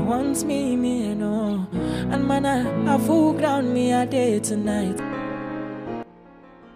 wants me, me I know. And man, I full ground me a day tonight.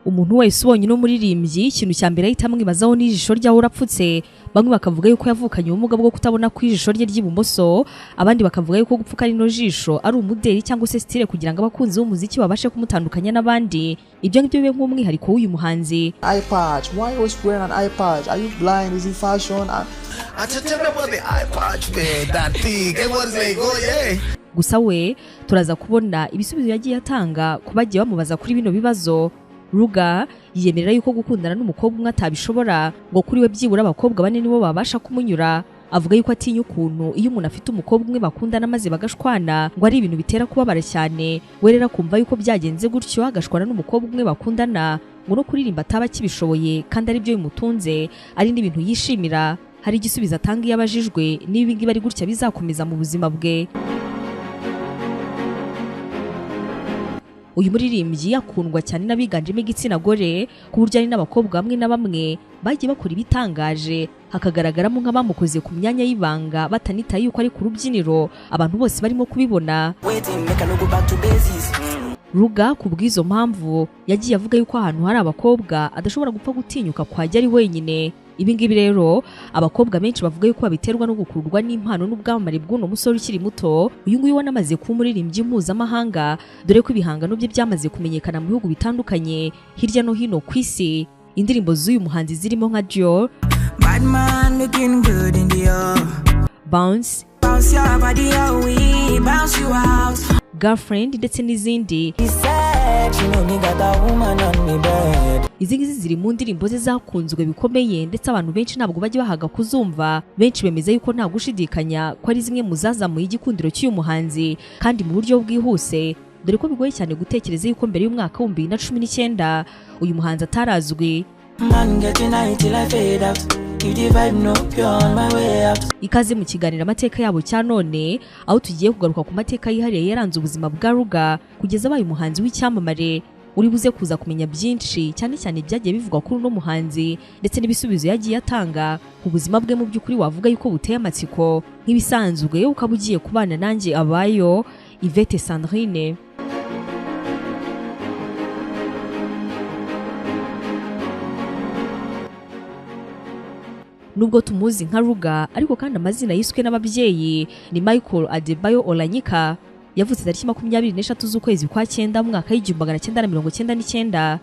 Umuntu wese ubonye no muririmbyi ikintu cya mbere ahita amwibazaho n'ijisho ryawe urapfutse. Bamwe bakavuga yuko yavukanye ubumuga bwo kutabona ku ijisho rye ry'ibumoso, abandi bakavuga yuko gupfuka rino jisho ari umudeli cyangwa se style kugira ngo abakunzi b'umuziki babashe kumutandukanya n'abandi. Ibyo ngibyo bibe nk'umwihariko w'uyu muhanzi. Eye patch. Why you always wearing an eye patch? Are you blind? Is it fashion? I just tell me about the eye patch, man. That thing. Everyone's like, oh yeah. Gusa we turaza kubona ibisubizo yagiye atanga ku bagiye bamubaza kuri bino bibazo. Ruger yiyemerera yuko gukundana n'umukobwa umwe atabishobora, ngo kuri we byibura abakobwa bane nibo babasha kumunyura. Avuga yuko atinya ukuntu iyo umuntu afite umukobwa umwe bakundana maze bagashwana ngo ari ibintu bitera kubabara cyane. We rero akumva yuko byagenze gutyo agashwana n'umukobwa umwe bakundana ngo no kuririmba ataba akibishoboye kandi ari byo bimutunze, ari n'ibintu yishimira. Hari igisubizo atanga iyo abajijwe niba ibi ngibi ari gutya bizakomeza mu buzima bwe. Uyu muririmbyi akundwa cyane n'abiganjemo igitsina gore, ku buryo ari n'abakobwa bamwe na bamwe bagiye bakora ibitangaje hakagaragaramo nk'abamukoze ku myanya y'ibanga batanitaye yuko ari ku rubyiniro abantu bose barimo kubibona. Ruger ku bw'izo mpamvu yagiye avuga yuko ahantu hari abakobwa adashobora gupfa gutinyuka kwajya ari wenyine. Ibi ngibi rero abakobwa benshi bavuga yuko babiterwa no gukururwa n'impano n'ubwamamare bw'uno musore ukiri muto. Uyu nguyu wanamaze kuba umuririmbyi mpuzamahanga, dore ko ibihangano bye byamaze kumenyekana mu bihugu bitandukanye hirya no hino ku isi. Indirimbo z'uyu muhanzi zirimo nka Dior, Bad man looking good in the air, Bounce, Bounce your body away, bounce you out, Girlfriend ndetse n'izindi. He said, you know me got a woman on me bed. Izi ngizi ziri mu ndirimbo ze zakunzwe bikomeye ndetse abantu benshi ntabwo bajya bahaga kuzumva. Benshi bemeza yuko nta gushidikanya ko ari zimwe mu zazamuye igikundiro cy'uyu muhanzi kandi mu buryo bwihuse, dore ko bigoye cyane gutekereza yuko mbere y'umwaka wa 2019 uyu muhanzi atarazwi. Man getting high till I fade out. If the vibe no pure on my way out. Ikaze mu kiganiro amateka yabo cya none, aho tugiye kugaruka ku mateka yihariye yaranze ubuzima bwa Ruger kugeza abaye umuhanzi w'icyamamare. Uri buze kuza kumenya byinshi cyane cyane byagiye bivugwa kuri uno muhanzi ndetse n'ibisubizo yagiye atanga ku buzima bwe. Mu by'ukuri wavuga yuko buteye amatsiko. Nk'ibisanzwe ukaba ugiye kubana nanjye abayo Yvette Sandrine. Nubwo tumuzi nka Ruger, ariko kandi amazina yiswe n'ababyeyi ni Michael Adebayo Olanyika. Yavutse tariki 23 z'ukwezi kwa 9 mu mwaka w'1999.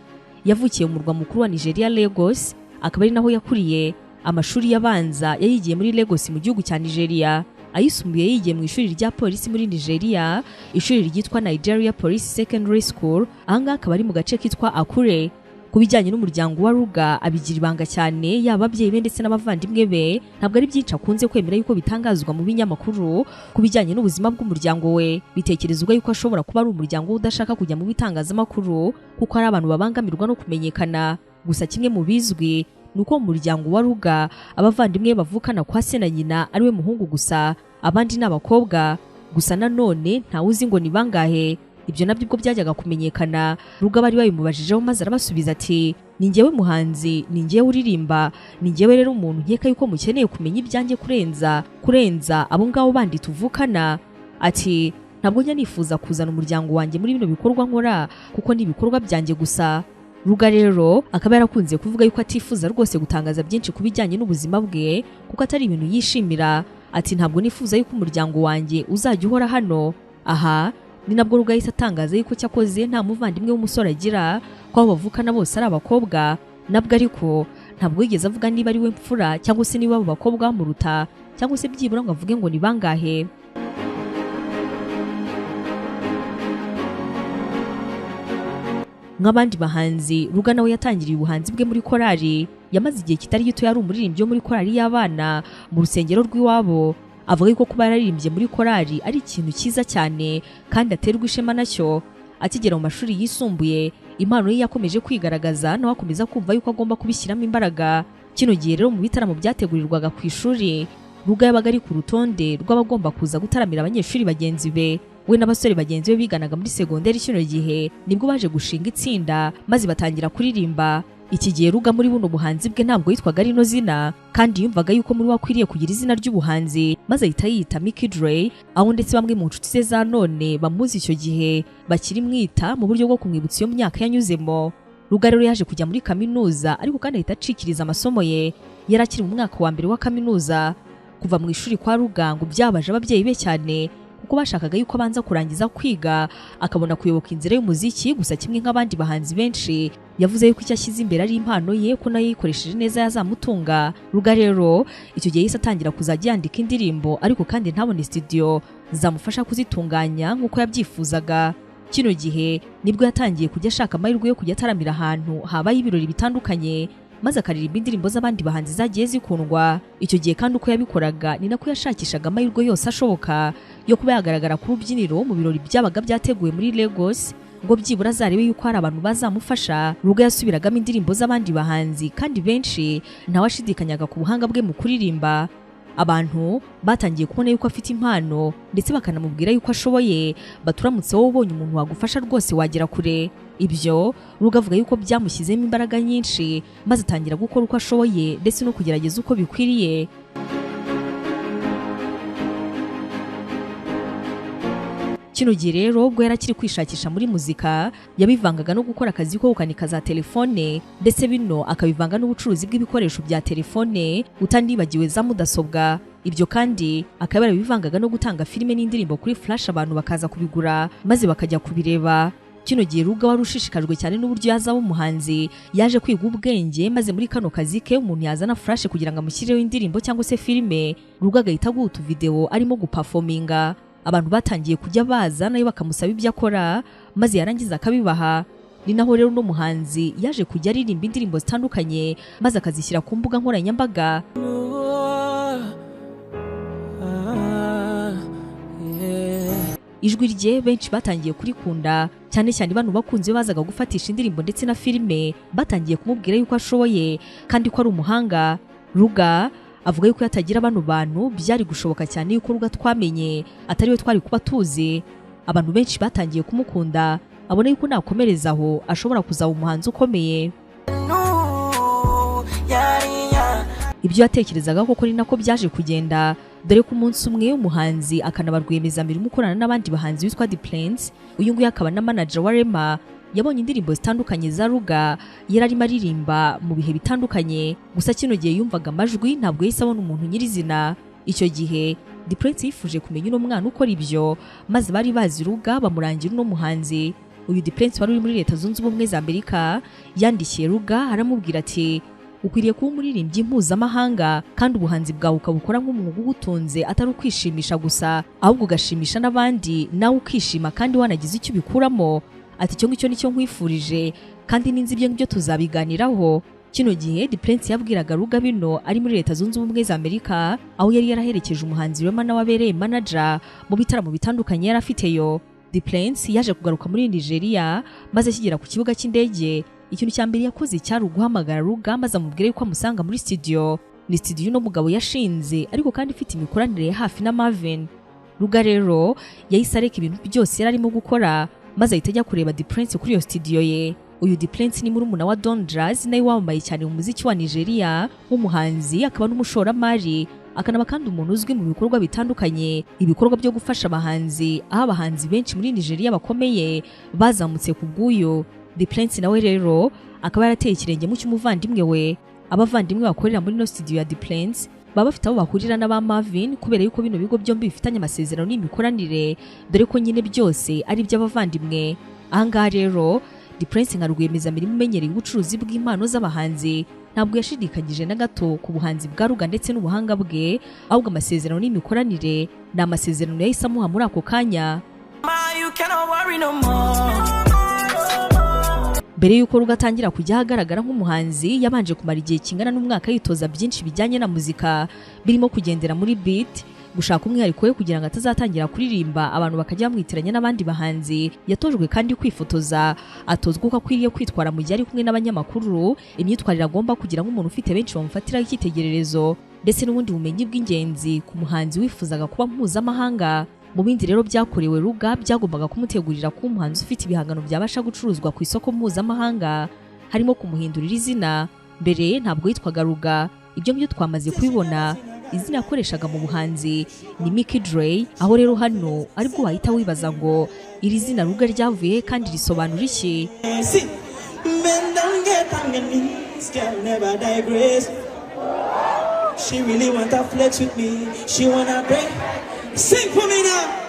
Yavukiye mu murwa mukuru wa Nigeria Lagos, akaba ari naho yakuriye. Amashuri yabanza yayigiye muri Lagos mu gihugu cya Nigeria, ayisumbuye yigiye mu ishuri rya polisi muri Nigeria, ishuri ryitwa Nigeria Police Secondary School. Ahangaha akaba ari mu gace kitwa Akure. Ku bijyanye n'umuryango wa Ruger abigira ibanga cyane, yaba ababyeyi be ndetse n'abavandimwe be ntabwo ari byinshi akunze kwemera yuko bitangazwa mu binyamakuru. Ku bijyanye n'ubuzima bw'umuryango we bitekerezwa yuko ashobora kuba ari umuryango udashaka kujya mu bitangazamakuru kuko ari abantu babangamirwa no kumenyekana. Gusa kimwe mu bizwi ni uko mu muryango wa Ruger abavandimwe bavukana kwa se na nyina ariwe muhungu gusa, abandi ni abakobwa. Gusa nanone ntawe uzi ngo ni bangahe. Ibyo nabyo ubwo byajyaga kumenyekana Ruger bari babimubajijeho maze arabasubiza ati ni njyewe muhanzi, ni njyewe uririmba, ni njyewe rero umuntu nkeka yuko mukeneye kumenya ibyanjye kurenza abo ngabo bandi tuvukana. Ati ntabwo njya nifuza kuzana umuryango wanjye muri bino bikorwa nkora kuko ni ibikorwa byanjye gusa. Ruger rero akaba yarakunze kuvuga yuko atifuza rwose gutangaza byinshi ku bijyanye n'ubuzima bwe kuko atari ibintu yishimira. Ati ntabwo nifuza yuko umuryango wanjye uzajya uhora hano. Aha ni nabwo Ruger yahise atangaza yuko cyakoze nta muvandimwe w'umusore agira, ko abo bavukana bose ari abakobwa. Nabwo ariko ntabwo yigeze avuga niba ari we mfura cyangwa se niba abo bakobwa bamuruta cyangwa se byibura ngo avuge ngo ni bangahe. Nk'abandi bahanzi, Ruger nawe yatangiriye ubuhanzi bwe muri korali. Yamaze igihe kitari gito yari umuririmbyi wo muri korali y'abana mu rusengero rw'iwabo. Avuga yuko kuba yararirimbye muri korali ari ikintu cyiza cyane kandi aterwa ishema nacyo. Akigera mu mashuri yisumbuye impano ye yakomeje kwigaragaza, nawe akomeza kumva yuko agomba kubishyiramo imbaraga. Kino gihe rero mu bitaramo byategurirwaga ku ishuri, Ruger yabaga ari ku rutonde rw'abagomba kuza gutaramira abanyeshuri bagenzi be. We n'abasore bagenzi be biganaga muri segonderi kino gihe nibwo baje gushinga itsinda maze batangira kuririmba. Iki gihe Ruga muri buno buhanzi bwe ntabwo yitwaga rino zina, kandi yumvaga yuko muri we akwiriye kugira izina ry'ubuhanzi, maze ahita yiyita Mickey Dre, aho ndetse bamwe mu nshuti ze za none bamuzi icyo gihe bakiri mwita mu buryo bwo kumwibutsa iyo myaka yanyuzemo. Ruga rero yaje kujya muri kaminuza, ariko kandi ahita acikiriza amasomo ye. Yari akiri mu mwaka wa mbere wa kaminuza. Kuva mu ishuri kwa Ruga ngo byabaje ababyeyi be cyane, kuko bashakaga yuko abanza kurangiza kwiga akabona kuyoboka inzira y'umuziki. Gusa kimwe nk'abandi bahanzi benshi, yavuze yuko icyo ashyize imbere ari impano ye, ko nayo yikoresheje neza yazamutunga. Ruga rero icyo gihe yahise atangira kuzajya yandika indirimbo, ariko kandi ntabone studio zamufasha kuzitunganya nk'uko yabyifuzaga. Kino gihe nibwo yatangiye kujya ashaka amahirwe yo kujya ataramira ahantu habaye ibirori bitandukanye, maze akaririmba indirimbo z'abandi bahanzi zagiye zikundwa. Icyo gihe kandi uko yabikoraga ni nako yashakishaga amahirwe yose ashoboka yo kuba yagaragara ku rubyiniro mu birori byabaga byateguwe muri Lagos, ngo byibura azarebe yuko hari abantu bazamufasha. Ruga yasubiragamo indirimbo z'abandi bahanzi kandi benshi ntawashidikanyaga ku buhanga bwe mu kuririmba. Abantu batangiye kubona yuko afite impano ndetse bakanamubwira yuko ashoboye, baturamutse wowe ubonye umuntu wagufasha rwose wagera kure. Ibyo Ruga avuga yuko byamushyizemo imbaraga nyinshi, maze atangira gukora uko ashoboye ndetse no kugerageza uko bikwiriye. Kino gihe rero ubwo yari akiri kwishakisha muri muzika, yabivangaga no gukora akazi ko gukanika za telefone, ndetse bino akabivanga n'ubucuruzi bw'ibikoresho bya telefone utanibagiwe za mudasobwa. Ibyo kandi akaba yarabivangaga no gutanga filime n'indirimbo kuri flash, abantu bakaza kubigura maze bakajya kubireba. Kino gihe Ruga wari ushishikajwe cyane n'uburyo yazaba umuhanzi, yaje kwiga ubwenge, maze muri kano kazi ke umuntu yazana flash kugira ngo amushyireho indirimbo cyangwa se filime, Ruga agahita aguha utuvideo arimo guperforminga. Abantu batangiye kujya baza nayo bakamusaba ibyo akora, maze yarangiza akabibaha. Ni naho rero uno muhanzi yaje kujya aririmba indirimbo zitandukanye, maze akazishyira ku mbuga nkoranyambaga. Ijwi rye benshi batangiye kurikunda, cyane cyane bano bakunze bazaga gufatisha indirimbo ndetse na filime, batangiye kumubwira yuko ashoboye kandi ko ari umuhanga. Ruga avuga yuko yatagira bano bantu byari gushoboka cyane yuko Ruga twamenye atari we twari kuba tuzi. Abantu benshi batangiye kumukunda, abona yuko nakomereza aho ashobora kuzaba umuhanzi ukomeye. Ibyo yatekerezaga koko ni nako byaje kugenda, dore ko umunsi umwe umuhanzi akanaba rwiyemezamirimo ukorana n'abandi bahanzi witwa The Plans, uyu nguyu akaba na manager wa Rema, yabonye indirimbo zitandukanye za Ruga yari arimo aririmba mu bihe bitandukanye. Gusa kino gihe yumvaga amajwi ntabwo yahise abona umuntu nyirizina. Icyo gihe The Prince yifuje kumenya uno mwana ukora ibyo, maze bari bazi Ruga bamurangira uno muhanzi. Uyu The Prince wari uri muri Leta Zunze Ubumwe za Amerika yandikiye Ruga aramubwira ati: ukwiriye kuba umuririmbyi mpuzamahanga kandi ubuhanzi bwawe ukabukora nk'umwuga ugutunze, atari ukwishimisha gusa, ahubwo ugashimisha n'abandi, nawe ukishima kandi wanagize icyo ubikuramo. Ati icyo ngicyo nicyo nkwifurije kandi ninzi ibyo ngibyo tuzabiganiraho. Kino gihe The Prince yabwiraga Ruga bino ari muri Leta Zunze Ubumwe za Amerika, aho yari yaraherekeje umuhanzi Rema nawe abereye manager mu bitaramo bitandukanye yari afiteyo. The Prince yaje kugaruka muri Nigeria, maze akigera ku kibuga cy'indege, ikintu cya mbere yakoze cyari uguhamagara Ruga maze amubwira yuko amusanga muri studio. Ni studio uno mugabo yashinze, ariko kandi ifite imikoranire ya hafi na Marvin. Ruga rero yahise areka ibintu byose yari arimo gukora, maze ahita ajya kureba The Prince kuri iyo studio ye. Uyu The Prince ni murumuna wa Don Jazzy, nawe wamamaye cyane mu muziki wa Nigeria nk'umuhanzi, akaba n'umushoramari, akanaba kandi umuntu uzwi mu bikorwa bitandukanye, ibikorwa byo gufasha abahanzi, aho abahanzi benshi muri Nigeria bakomeye bazamutse ku bw'uyu. The Prince nawe rero akaba yarateye ikirenge mu cy'umuvandimwe we. Abavandimwe bakorera muri no studio ya The Prince baba bafite aho bahurira n'aba Marvin, kubera yuko bino bigo byombi bifitanye amasezerano n'imikoranire, dore ko nyine byose ari iby'abavandimwe. Ahangaha rero The Prince nka rwiyemezamirimo umenyereye ubucuruzi bw'impano z'abahanzi, ntabwo yashidikanyije na gato ku buhanzi bwa Ruga ndetse n'ubuhanga bwe, ahubwo amasezerano n'imikoranire ni amasezerano yahise amuha muri ako kanya. Mbere yuko Ruga atangira kujya ahagaragara nk'umuhanzi, yabanje kumara igihe kingana n'umwaka yitoza byinshi bijyanye na muzika, birimo kugendera muri beat, gushaka umwihariko we kugira ngo atazatangira kuririmba abantu bakajya bamwitiranya n'abandi bahanzi. Yatojwe kandi kwifotoza, atozwa uko akwiriye kwitwara mu gihe ari kumwe n'abanyamakuru, imyitwarire agomba kugira nk'umuntu ufite benshi bamufatiraho icyitegererezo, ndetse n'ubundi bumenyi bw'ingenzi ku muhanzi wifuzaga kuba mpuzamahanga. Mu bindi rero byakorewe Ruga byagombaga kumutegurira kuba umuhanzi ufite ibihangano byabasha gucuruzwa ku isoko mpuzamahanga, Harimo kumuhindurira izina. Mbere ntabwo yitwaga Ruger, ibyo ngibyo twamaze kubibona. Izina yakoreshaga mu buhanzi ni Mickey Dre. Aho rero hano aribwo wahita wibaza ngo iri zina Ruger ryavuye kandi risobanura iki? See, bend down, get on your knees, girl, never digress. She really want to flex with me. She wanna break. Sing for me now.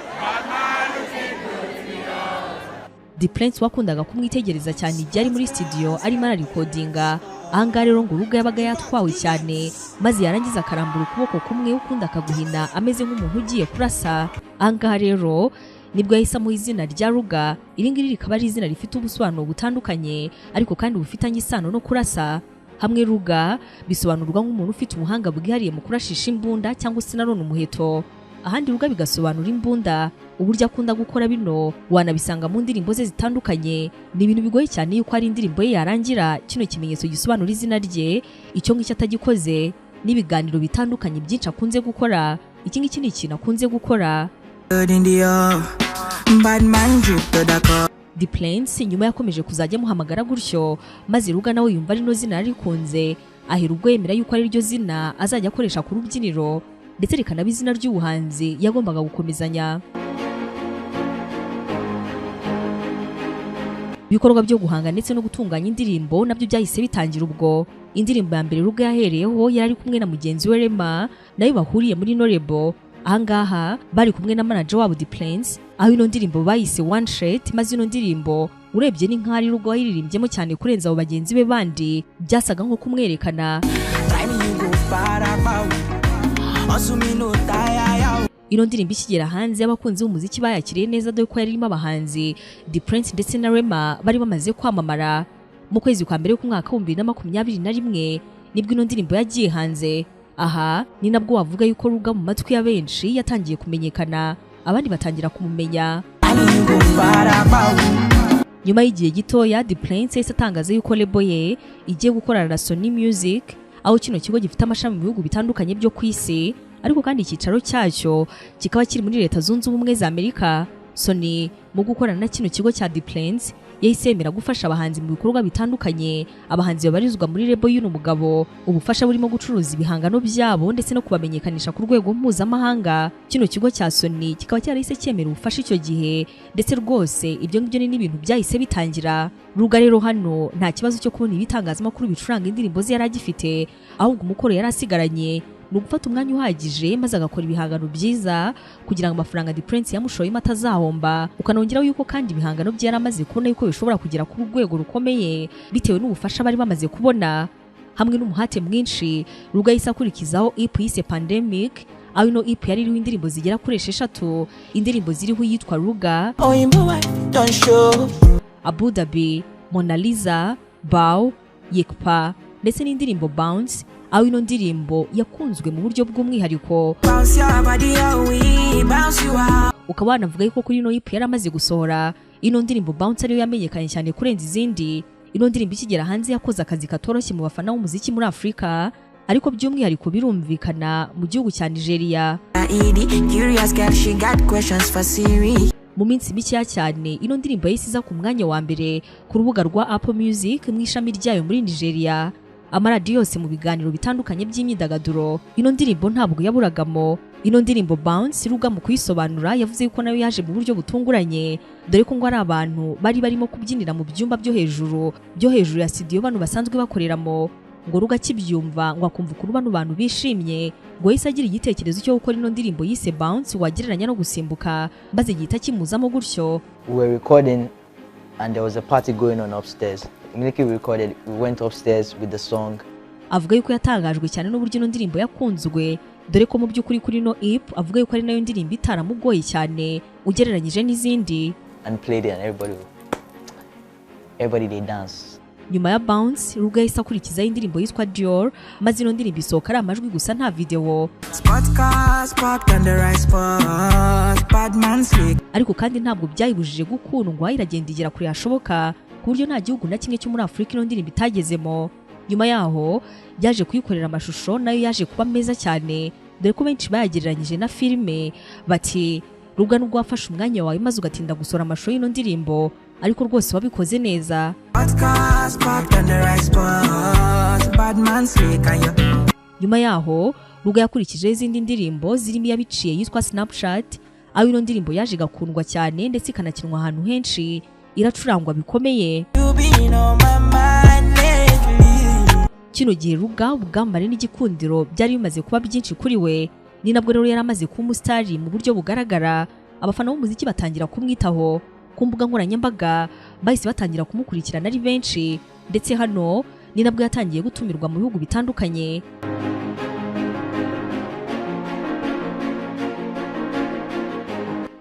The Prince wakundaga kumwitegereza cyane igihe ari muri studio arimo ararikodinga. Ahangaha rero ngo Ruger yabaga yatwawe cyane, maze yarangiza akarambura ukuboko kumwe ukundi akaguhina ameze nk'umuntu ugiye kurasa. Ahangaha rero nibwo yahise amuha izina rya Ruger. Iri ngiri rikaba ari izina rifite ubusobanuro butandukanye ariko kandi bufitanye isano no kurasa. Hamwe Ruger bisobanurwa nk'umuntu ufite ubuhanga bwihariye mu kurashisha imbunda cyangwa se nanone umuheto. Ahandi Ruger bigasobanura imbunda. Uburyo akunda gukora bino wanabisanga mu ndirimbo ze zitandukanye. Ni ibintu bigoye cyane yuko ari indirimbo ye yarangira kino kimenyetso gisobanura izina rye icyo ngicyo atagikoze. N'ibiganiro bitandukanye byinshi akunze gukora, iki ngiki ni ikintu akunze gukora. The Prince nyuma yakomeje kuzajya amuhamagara gutyo, maze Ruger nawe yumva rino zina yarikunze, ahera ubwo yemera yuko ari ryo zina azajya akoresha ku rubyiniro, ndetse rikanaba izina ry'ubuhanzi yagombaga gukomezanya. Ibikorwa byo guhanga ndetse no gutunganya indirimbo nabyo byahise bitangira ubwo. Indirimbo ya mbere Ruger yahereyeho yari ari kumwe na mugenzi we Rema, nayo bahuriye muri Norebo. Ahangaha bari kumwe na manager wabo The Prince, aho ino ndirimbo bayise One Shot. Maze ino ndirimbo urebye ni nk'ari Ruger wayiririmbyemo cyane kurenza abo bagenzi be bandi, byasaga nko kumwerekana. Ino ndirimbo ikigera hanze abakunzi b'umuziki bayakiriye neza, dore ko yarimo abahanzi The Prince ndetse na Rema bari bamaze kwamamara. Mu kwezi kwa mbere k'umwaka wa 2021 nibwo ino ndirimbo yagiye hanze. Aha ni nabwo wavuga yuko Ruger mu matwi ya benshi yatangiye kumenyekana, abandi batangira kumumenya. Nyuma y'igihe gitoya The Prince yahise atangaza yuko label ye igiye gukorana na Sony Music, aho kino kigo gifite amashami mu bihugu bitandukanye byo ku isi, ariko kandi icyicaro cyacyo kikaba kiri muri Leta Zunze Ubumwe za Amerika. Sony mu gukorana na kino kigo cya The Prince yahise yemera gufasha abahanzi mu bikorwa bitandukanye, abahanzi babarizwa muri label y'uno mugabo, ubufasha burimo gucuruza ibihangano byabo ndetse no kubamenyekanisha ku rwego mpuzamahanga. Kino kigo cya Sony kikaba cyarahise cyemera ubufasha icyo gihe, ndetse rwose ibyo ngibyo ni n'ibintu byahise bitangira. Ruger rero hano nta kibazo cyo kubona ibitangazamakuru bicuranga indirimbo ze yari agifite, ahubwo umukoro yari asigaranye ni ugufata umwanya uhagije maze agakora ibihangano byiza kugira ngo amafaranga The Prince yamushoyemo atazahomba. Ukanongeraho yuko kandi ibihangano bye yari amaze kubona yuko bishobora kugera ku rwego rukomeye bitewe n'ubufasha bari bamaze kubona. Hamwe n'umuhate mwinshi, Ruger yahise akurikizaho EP yise Pandemic, aho ino EP yari iriho indirimbo zigera kuri 6, indirimbo ziriho iyitwa Ruger, Abu Dhabi, Mona Lisa, Bow, Yekpa ndetse n'indirimbo Bounce, aho ino ndirimbo yakunzwe mu buryo bw'umwihariko. Ukaba wanavuga yuko kuri ino EP yari amaze gusohora ino ndirimbo Bounce ariyo yamenyekanye cyane kurenza izindi. Ino ndirimbo ikigera hanze yakoze akazi katoroshye mu bafana b'umuziki muri Afurika, ariko by'umwihariko birumvikana mu gihugu cya Nigeria. Mu minsi mikeya cyane ino ndirimbo yahise iza ku mwanya wa mbere ku rubuga rwa Apple Music mu ishami ryayo muri Nigeria. Amaradiyo yose mu biganiro bitandukanye by'imyidagaduro ino ndirimbo ntabwo yaburagamo. Ino ndirimbo Bounce, Ruger mu kuyisobanura yavuze yuko nayo yaje mu buryo butunguranye, dore ko ngo ari abantu bari barimo kubyinira mu byumba byo hejuru ya studio bano basanzwe bakoreramo. Ngo Ruger akibyumva ngo akumva ukuntu bano bantu bishimye, ngo yahise agira igitekerezo cyo gukora ino ndirimbo yise Bounce wagereranya no gusimbuka, maze gihita kimuzamo gutyo. We were recording and there was a party going on upstairs. Immediately we recorded, we went upstairs with the song. Avuga yuko yatangajwe cyane n'uburyo ino ndirimbo yakunzwe, dore ko mu by'ukuri kuri no EP avuga yuko ari nayo ndirimbo itaramugoye cyane ugereranyije n'izindi. And played it and everybody they dance. Nyuma ya Bounce, Ruger yahise akurikizaho indirimbo yitwa Dior, maze ino ndirimbo isohoka ari amajwi gusa nta video. Ariko kandi ntabwo byayibujije gukundwa, iragenda igera kure hashoboka ku buryo nta gihugu na kimwe cyo muri Afurika ino ndirimbo itagezemo. Nyuma yaho yaje kuyikorera amashusho nayo yaje kuba meza cyane, dore ko benshi bayagereranyije na filime, bati Ruger nubwo wafashe umwanya wawe maze ugatinda gusohora amashusho y'ino ndirimbo, Ariko rwose wabikoze neza. Hot cars parked on the right spot. Bad man slick and you. Nyuma yaho Ruger yakurikijeho izindi ndirimbo zirimo iyabiciye yitwa Snapchat, aho ino ndirimbo yaje igakundwa cyane ndetse ikanakinwa ahantu henshi, iracurangwa bikomeye. You been on my mind lately. Kino gihe Ruger ubwambare n'igikundiro byari bimaze kuba byinshi kuri we. Ni nabwo rero yari amaze kuba umusitari mu buryo bugaragara. Abafana b'umuziki batangira kumwitaho ku mbuga nkoranyambaga, bahise batangira kumukurikirana ari benshi, ndetse hano ni nabwo yatangiye gutumirwa mu bihugu bitandukanye.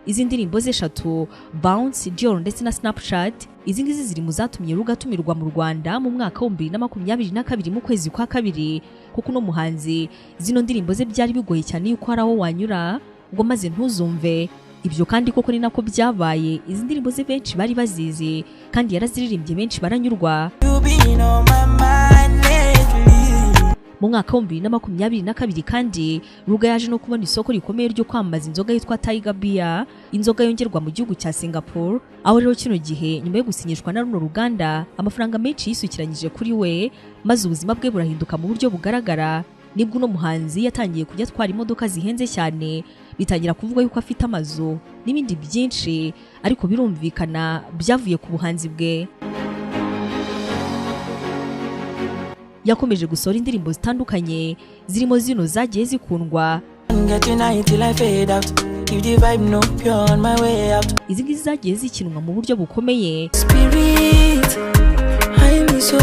Izi ndirimbo ze eshatu, Bounce, Dior ndetse na Snapchat, izi ngizi ziri mu zatumye Ruger atumirwa mu Rwanda mu mwaka wa 2022 mu kwezi kwa kabiri, kuko uno muhanzi zino ndirimbo ze byari bigoye cyane yuko hari aho wanyura ngo maze ntuzumve. Ibyo kandi koko ni nako byabaye. Izi ndirimbo ze benshi bari bazizi kandi yaraziririmbye, benshi baranyurwa. You been on my mind lately. Mu mwaka wa 2022 kandi Ruger yaje no kubona isoko rikomeye ryo kwamamaza inzoga yitwa Tiger Beer, inzoga yongerwa mu gihugu cya Singapore. Aho rero kino gihe nyuma yo gusinyishwa na runo ruganda, amafaranga menshi yisukiranyije kuri we, maze ubuzima bwe burahinduka mu buryo bugaragara. Nibwo uno muhanzi yatangiye kujya atwara imodoka zihenze cyane, bitangira kuvuga yuko afite amazu n'ibindi byinshi, ariko birumvikana byavuye ku buhanzi bwe. Yakomeje gusohora indirimbo zitandukanye zirimo zino zagiye zikundwa. I'm getting high till I fade out. If the vibe no pure on my way out. Izi ngizi zagiye zikinwa mu buryo bukomeye, Spirit, I'm so.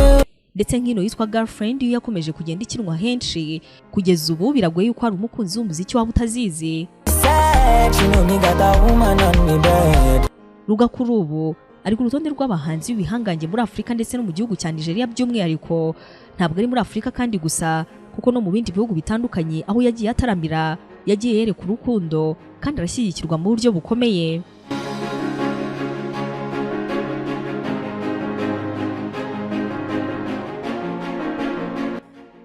ndetse nk'ino yitwa Girlfriend yo yakomeje kugenda ikinwa henshi. Kugeza ubu biragoye yuko hari umukunzi w'umuziki waba utazizi. Sad, you know me got a woman on me bed. Ruger kuri ubu ari ku rutonde rw'abahanzi b'ibihangange muri Afurika ndetse no mu gihugu cya Nigeria by'umwihariko. Ntabwo ari muri Afurika kandi gusa, kuko no mu bindi bihugu bitandukanye aho yagiye ataramira yagiye yereka urukundo kandi arashyigikirwa mu buryo bukomeye.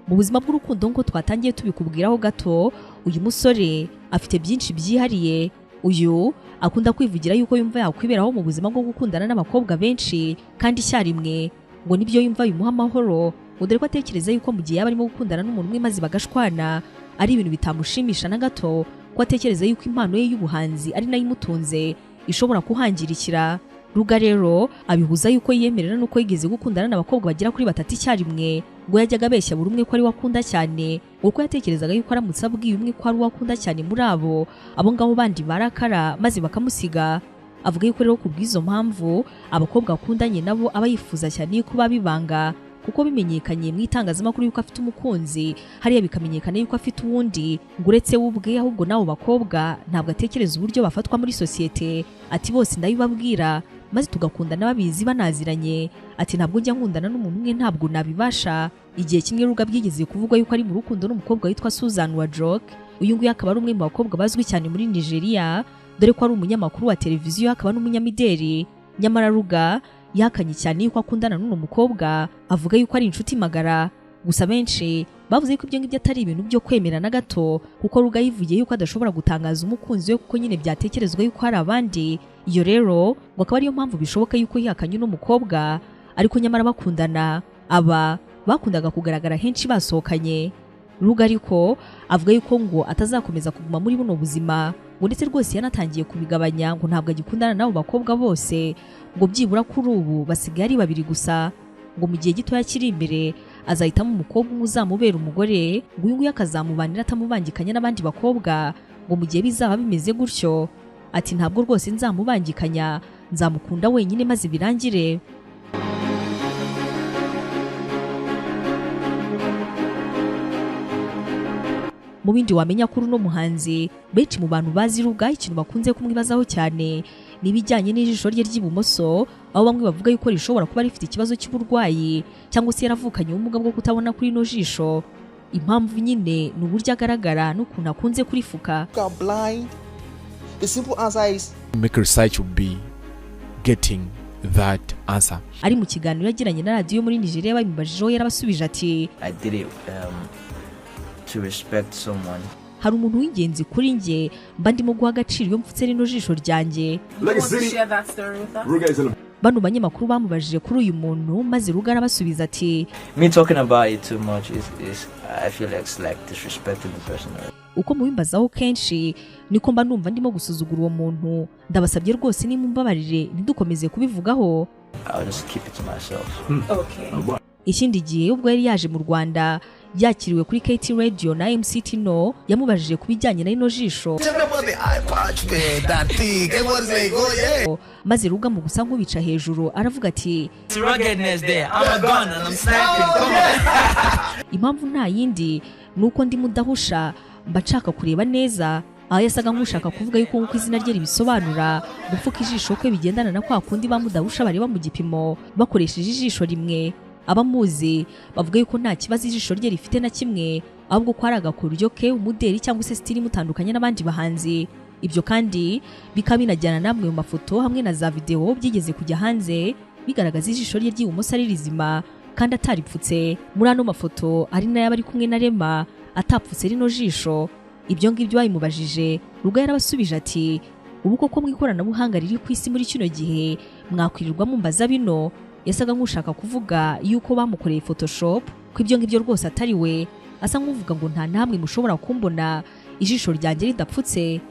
Mu buzima bw'urukundo, nk'uko twatangiye tubikubwiraho gato, uyu musore afite byinshi byihariye. Uyu akunda kwivugira yuko yumva yakwiberaho mu buzima bwo gukundana n'abakobwa benshi kandi icyarimwe, ngo nibyo yumva bimuha amahoro, ngo dore ko atekereza yuko mu gihe yaba arimo gukundana n'umuntu umwe maze bagashwana ari ibintu bitamushimisha na gato, ko atekereza yuko impano ye y'ubuhanzi ari nayo imutunze ishobora kuhangirikira. Ruger rero abihuza yuko yiyemerera nuko yigeze gukundana n'abakobwa bagera kuri batatu icyarimwe, ngo yajyaga abeshya buri umwe ko ari we akunda cyane, ngo kuko yatekerezaga yuko aramutse abwiye umwe ko ari uwo akunda cyane muri abo ngabo bandi barakara maze bakamusiga. Avuga yuko rero ku bw'izo mpamvu abakobwa akundanye nabo aba yifuza cyane yuko babibanga, kuko bimenyekanye mu itangazamakuru yuko afite umukunzi, hariya bikamenyekana yuko afite uwundi, ngo uretse we ubwe ahubwo n'abo bakobwa ntabwo atekereza uburyo bafatwa muri sosiyete. Ati bose ndabibabwira maze tugakundana babizi banaziranye. Ati ntabwo njya nkundana n'umuntu umwe, ntabwo nabibasha. Igihe kimwe Ruger byigeze kuvugwa yuko ari mu rukundo n'umukobwa witwa Susan Wajok. Uyu nguyu akaba ari umwe mu bakobwa bazwi cyane muri Nigeria, dore ko ari umunyamakuru wa televiziyo akaba n'umunyamideli. Nyamara Ruger yahakanye cyane yuko akundana n'uno mukobwa, avuga yuko ari inshuti magara. Gusa benshi bavuze yuko ibyo ngibyo atari ibintu byo kwemera na gato, kuko Ruger yivugiye yuko adashobora gutangaza umukunzi we kuko nyine byatekerezwa yuko hari abandi. Iyo rero ngo akaba ariyo mpamvu bishoboka yuko yihakanye uno mukobwa, ariko nyamara bakundana. Aba bakundaga kugaragara henshi basohokanye. Ruger ariko avuga yuko ngo atazakomeza kuguma muri buno buzima, ngo ndetse rwose yanatangiye kubigabanya, ngo ntabwo agikundana n'abo bakobwa bose, ngo byibura kuri ubu basigaye ari babiri gusa, ngo mu gihe gitoya kiri imbere azahitamo umukobwa umwe uzamubera umugore, ngo uyu nguyu akazamubanira atamubangikanya n'abandi bakobwa, ngo mu gihe bizaba bimeze gutyo ati ntabwo rwose nzamubangikanya, nzamukunda wenyine maze birangire. Mu bindi wamenya kuri uno muhanzi, benshi mu bantu bazi Ruger ikintu bakunze kumwibazaho cyane ni ibijyanye n'ijisho rye ry'ibumoso, aho bamwe bavuga yuko rishobora kuba rifite ikibazo cy'uburwayi cyangwa se yaravukanye ubumuga bwo kutabona kuri ino jisho. Impamvu nyine ni uburyo agaragara n'ukuntu akunze kurifuka. You are blind. The simple answer is Make research will be getting that answer. Ari mu kiganiro yagiranye na radiyo muri Nigeria babimubajijeho, yarabasubije ati I did it to respect someone. Hari umuntu w'ingenzi kuri njye mba ndimo guha agaciro iyo mfutse rino jisho ryanjye. You want to share that story with us? Bano banyamakuru bamubajije kuri uyu muntu, maze Ruger arabasubiza ati: Me talking about it too much is I feel like it's like disrespecting the person. "Uko mubimbazaho kenshi niko mba numva ndimo gusuzugura uwo muntu. Ndabasabye rwose, nimumbabarire ntidukomeze kubivugaho." I'll just keep it to myself. Ikindi gihe ubwo yari yaje mu Rwanda, yakiriwe kuri KT Radio na MC Tino, yamubajije ku bijyanye na rino jisho. Tell me about the eye patch, man. That thing. Everyone's like, oh yeah. Maze Ruger mu gusa nk'ubica hejuru aravuga ati: It's ruggedness there. I'm a gun and I'm sniping. Come on. "Impamvu nta yindi, ni uko ndi mudahusha, mba nshaka kureba neza." Aho yasaga nk'ushaka kuvuga yuko, nk'uko izina rye ribisobanura, gupfuka ijisho kwe bigendana na kwa kundi ba mudahusha bareba mu gipimo bakoresheje ijisho rimwe. Abamuzi bavuga yuko nta kibazo ijisho rye rifite na kimwe, ahubwo ko ari agakoryo ke, umuderi cyangwa se style imutandukanye n'abandi bahanzi. Ibyo kandi bikaba binajyana n'amwe mu mafoto hamwe na za videwo byigeze kujya hanze bigaragaza ijisho rye ry'ibumoso ari rizima kandi ataripfutse. Muri ano mafoto ari nayo aba ari kumwe na Rema atapfutse rino jisho. Ibyo ngibyo babimubajije, Ruger yarabasubije ati: "Ubu koko mu ikoranabuhanga riri ku isi muri kino gihe mwakwirirwa mumbaza bino?" Yasaga nk'ushaka kuvuga yuko bamukoreye photoshop, ko ibyo ngibyo rwose atari we, asa nk'uvuga ngo nta namwe mushobora kumbona ijisho ryanjye ridapfutse.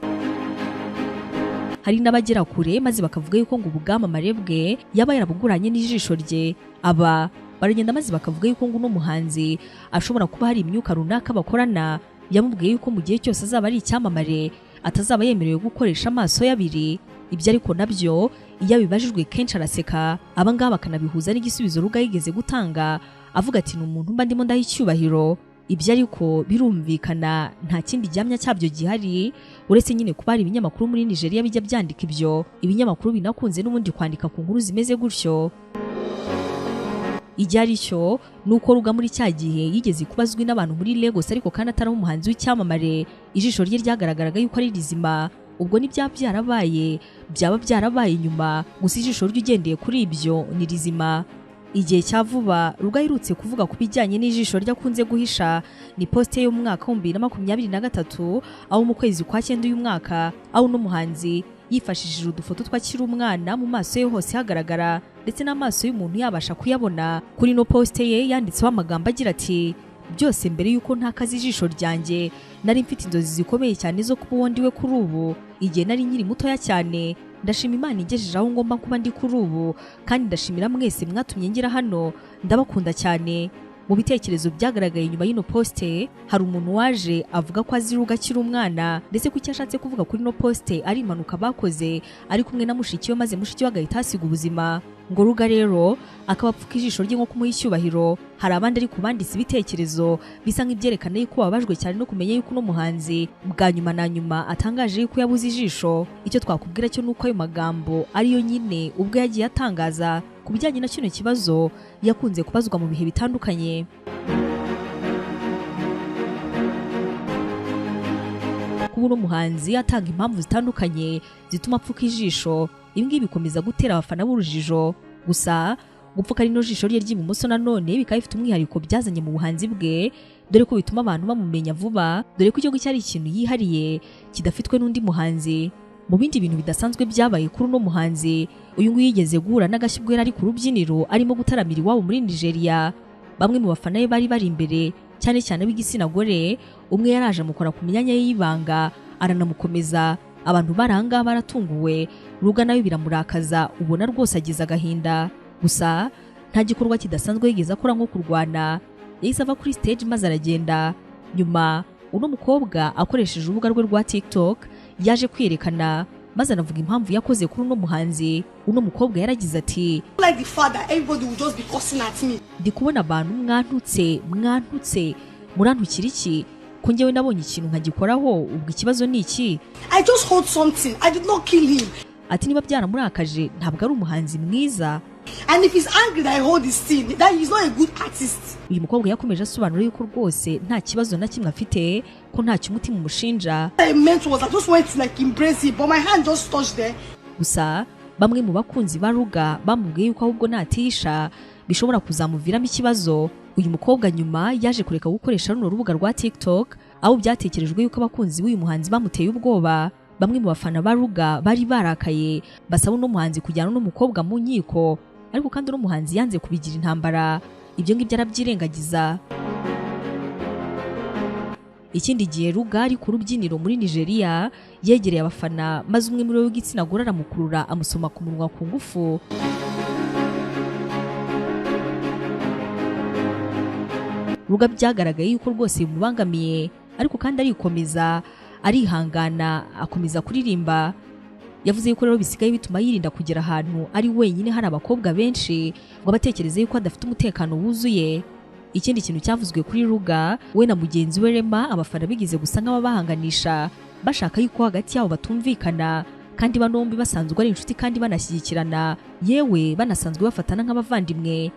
Hari n'abagera kure maze bakavuga yuko ngo ubwamamare bwe yaba yarabuguranye n'ijisho rye. Aba baragenda maze bakavuga yuko ngo uno muhanzi ashobora kuba hari imyuka runaka bakorana yamubwiye yuko mu gihe cyose azaba ari icyamamare atazaba yemerewe gukoresha amaso y'abiri. Ibyo ariko nabyo iyo abibajijwe kenshi araseka. Aba ngaba bakanabihuza n'igisubizo Ruger yigeze gutanga avuga ati: "Ni umuntu mba ndimo ndaha icyubahiro." Ibyo ariko birumvikana nta kindi gihamya cyabyo gihari, uretse nyine kuba hari ibinyamakuru muri Nigeria bijya byandika ibyo. Ibinyamakuru binakunze n'ubundi kwandika ku nkuru zimeze gutyo. Ijya ari cyo ni uko Ruger muri cya gihe yigeze kuba azwi n'abantu muri Lagos, ariko kandi atari umuhanzi w'icyamamare, ijisho rye ryagaragaraga yuko ari rizima. Ubwo n'ibyaba byarabaye byaba byarabaye nyuma, gusa ijisho rye ugendeye kuri ibyo ni rizima. Igihe cya vuba Ruger aherutse kuvuga ku bijyanye n'ijisho rye akunze guhisha ni poste yo mu mwaka wa 2023, aho mu kwezi kwa 9 uyu mwaka, aho uno muhanzi yifashishije udufoto twakiri umwana, mu maso ye hose hagaragara ndetse n'amaso y'umuntu yabasha kuyabona. Kuri ino poste ye yanditseho amagambo agira ati: "Byose mbere y'uko ntakaza ijisho ryanjye, nari mfite inzozi zikomeye cyane zo kuba uwo ndiwe kuri ubu igihe nari nkiri mutoya cyane. Ndashima Imana ingejeje aho ngomba kuba ndi kuri ubu, kandi ndashimira mwese mwatumye ngera hano. Ndabakunda cyane." Mu bitekerezo byagaragaye nyuma y'ino poste, hari umuntu waje avuga ko azi Ruger akiri umwana, ndetse ko icyo ashatse kuvuga kuri ino poste ari impanuka bakoze ari kumwe na mushiki we, maze mushiki we agahita ahasiga ubuzima, ngo Ruger rero akaba apfuka ijisho rye nko kumuha icyubahiro. Hari abandi ariko banditse ibitekerezo bisa nk'ibyerekana yuko bababajwe cyane no kumenya yuko uno muhanzi bwa nyuma na nyuma atangaje yuko yabuze ijisho. Icyo twakubwira cyo nuko ayo magambo ariyo nyine ubwo yagiye atangaza ku bijyanye na kino kibazo yakunze kubazwa mu bihe bitandukanye. Kuba uno muhanzi atanga impamvu zitandukanye zituma apfuka ijisho, ibi ngibi bikomeza gutera abafana b'urujijo. Gusa gupfuka rino jisho rye ry'ibumoso nanone bikaba bifite umwihariko byazanye mu buhanzi bwe, dore ko bituma abantu bamumenya vuba, dore ko icyo ngicyo ari ikintu yihariye kidafitwe n'undi muhanzi. Mu bindi bintu bidasanzwe byabaye kuri uno muhanzi, uyu nguyu yigeze guhura n'agashyi ubwo yari ari ku rubyiniro arimo gutaramira iwabo muri Nigeria. Bamwe mu bafana be bari bari imbere, cyane cyane b'igitsina gore, umwe yaraje amukora ku myanya ye y'ibanga aranamukomeza. Abantu bari aha ngaha baratunguwe, Ruger nawe biramurakaza, ubona rwose agize agahinda. Gusa nta gikorwa kidasanzwe yigeze akora nko kurwana, yahise ava kuri stage maze aragenda. Nyuma uno mukobwa akoresheje urubuga rwe rwa TikTok yaje kwiyerekana maze anavuga impamvu yakoze kuri uno muhanzi. Uno mukobwa yaragize ati: Like the father, everybody will just be cursing at me. "Ndi kubona abantu mwantutse, mwantutse, murantukira iki? Ko njyewe nabonye ikintu nkagikoraho, ubwo ikibazo ni iki?" I just hold something. I did not kill him. Ati: "Niba byaramurakaje, ntabwo ari umuhanzi mwiza." And if he's angry that I hold his thing, that he's not a good artist. Uyu mukobwa yakomeje asobanura yuko rwose nta kibazo na kimwe afite, ko ntacyo umutima umushinja. What I meant was I just wanted to like embrace him, but my hand just touched there. Gusa bamwe mu bakunzi ba Ruger bamubwiye yuko ahubwo natisha bishobora kuzamuviramo ikibazo. Uyu mukobwa nyuma yaje kureka gukoresha runo rubuga rwa TikTok, aho byatekerejwe yuko abakunzi b'uyu muhanzi bamuteye ubwoba. Bamwe. Bamwe mu bafana ba Ruger bari barakaye, basaba uno muhanzi kujyana n'umukobwa mu nkiko, ariko kandi uno muhanzi yanze kubigira intambara, ibyo ngibyo arabyirengagiza. Ikindi gihe Ruger ari ku rubyiniro muri Nigeria yegereye abafana, maze umwe muri bo w'igitsina gore aramukurura amusoma ku munwa ku ngufu. Ruger byagaragaye yuko rwose bimubangamiye, ariko kandi arikomeza, arihangana, akomeza kuririmba. Yavuze yuko rero bisigaye bituma yirinda kugera ahantu ari wenyine hari abakobwa benshi, ngo abatekereze yuko adafite umutekano wuzuye. Ikindi kintu cyavuzwe kuri Ruger, we na mugenzi we Rema, abafana bigize gusa nk'ababahanganisha, bashaka yuko hagati yabo batumvikana, kandi bano bombi basanzwe ari inshuti kandi banashyigikirana, yewe banasanzwe bafatana nk'abavandimwe.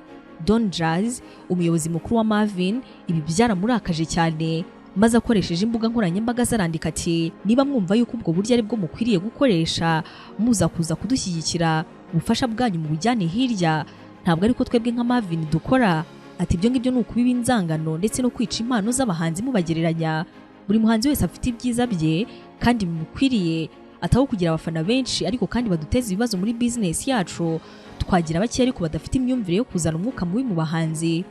Don Jazz, umuyobozi mukuru wa Marvin, ibi byaramurakaje cyane, maze akoresheje imbuga nkoranyambaga zarandika ati: niba mwumva yuko ubwo buryo ari bwo mukwiriye gukoresha muza kuza kudushyigikira, ubufasha bwanyu mu bujyane hirya, ntabwo ariko twebwe nka Marvin dukora. Ati ibyo ngibyo ni ukubiba inzangano ndetse no kwica impano z'abahanzi mubagereranya. Buri muhanzi wese afite ibyiza bye kandi bimukwiriye, ataho kugira abafana benshi ariko kandi baduteza ibibazo muri business yacu, twagira bake ariko badafite imyumvire yo kuzana umwuka mubi mu bahanzi.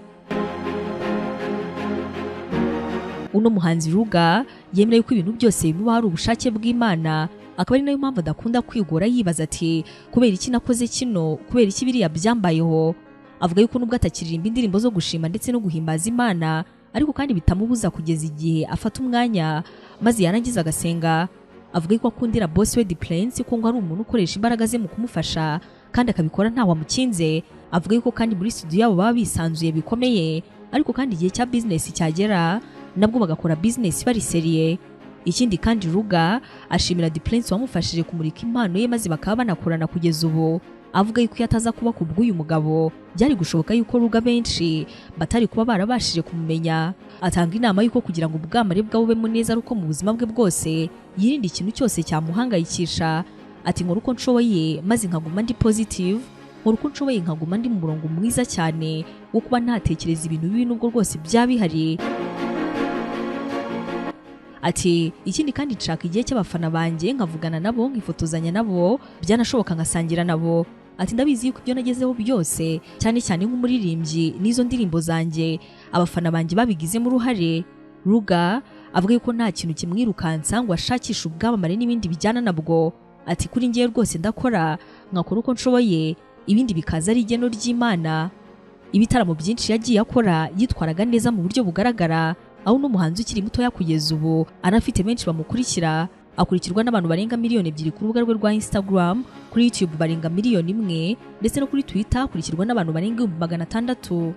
Uno muhanzi Ruger yemera yuko ibintu byose bimuba ari ubushake bw'Imana, akaba ari nayo mpamvu adakunda kwigora yibaza ati kubera iki nakoze kino, kubera iki biriya byambayeho. Avuga yuko nubwo atakiririmba indirimbo zo gushima ndetse no guhimbaza Imana, ariko kandi bitamubuza kugeza igihe afata umwanya maze yarangiza agasenga. Avuga yuko akundira boss we D'Prince ko ngo ari umuntu ukoresha imbaraga ze mu kumufasha kandi akabikora nta wamukinze. Avuga yuko kandi muri studio yabo baba bisanzuye bikomeye, ariko kandi igihe cya business cyagera nabwo bagakora business bari seriye. Ikindi kandi Ruger ashimira D'Prince wamufashije kumurika impano ye, maze bakaba banakorana kugeza ubu. Avuga yuko yataza kuba ku bw'uyu mugabo byari gushoboka yuko Ruger benshi batari kuba barabashije kumumenya. Atanga inama yuko kugira ngo ubwamare bwe bubemo neza ari uko mu buzima bwe bwose yirinda ikintu cyose cyamuhangayikisha. Ati nkora uko nshoboye maze nkaguma ndi positive, nkora uko nshoboye nkaguma ndi mu murongo mwiza cyane wo kuba ntatekereza ibintu bibi nubwo rwose byaba bihari. Ati ikindi kandi nshaka igihe cy'abafana banjye nkavugana nabo, nkifotozanya nabo, byanashoboka nkasangira nabo. Ati ndabizi yuko ibyo nagezeho byose cyane cyane nk'umuririmbyi n'izo ndirimbo zanjye abafana banjye babigizemo uruhare. Ruger avuga yuko nta kintu kimwirukansa ngo ashakishe ubwamamare n'ibindi bijyana nabwo. Ati kuri ngiye rwose ndakora nkakora uko nshoboye, ibindi bikaza ari igeno ry'Imana. Ibitaramo byinshi yagiye akora yitwaraga neza mu buryo bugaragara, aho n'umuhanzi ukiri mutoya kugeza ubu anafite benshi bamukurikira. Akurikirwa n'abantu barenga 2 miliyoni ku rubuga rwe rwa Instagram, kuri YouTube barenga 1 miliyoni, ndetse no kuri Twitter akurikirwa n'abantu barenga 600,000.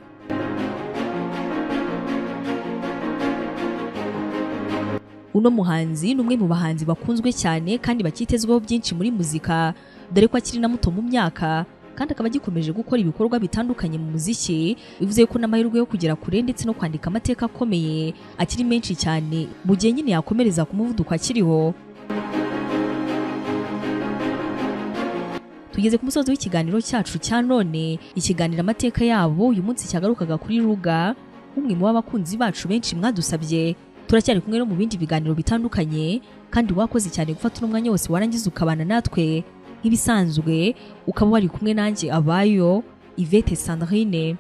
Uno muhanzi ni umwe mu bahanzi bakunzwe cyane kandi bakitezweho byinshi muri muzika, dore ko akiri na muto mu myaka kandi akaba agikomeje gukora ibikorwa bitandukanye mu muziki, bivuze ko n'amahirwe yo kugera kure ndetse no kwandika amateka akomeye akiri menshi cyane mu gihe nyine yakomereza ku muvuduko akiriho. Tugeze ku musozo w'ikiganiro cyacu cya none, ikiganiro amateka yabo uyu munsi cyagarukaga kuri Ruger, umwe mu bakunzi bacu benshi mwadusabye. Turacyari kumwe no mu bindi biganiro bitandukanye, kandi wakoze cyane gufata umwanya wose warangiza ukabana natwe. Nk'ibisanzwe ukaba wari kumwe nanjye Abayo Yvette Sandrine.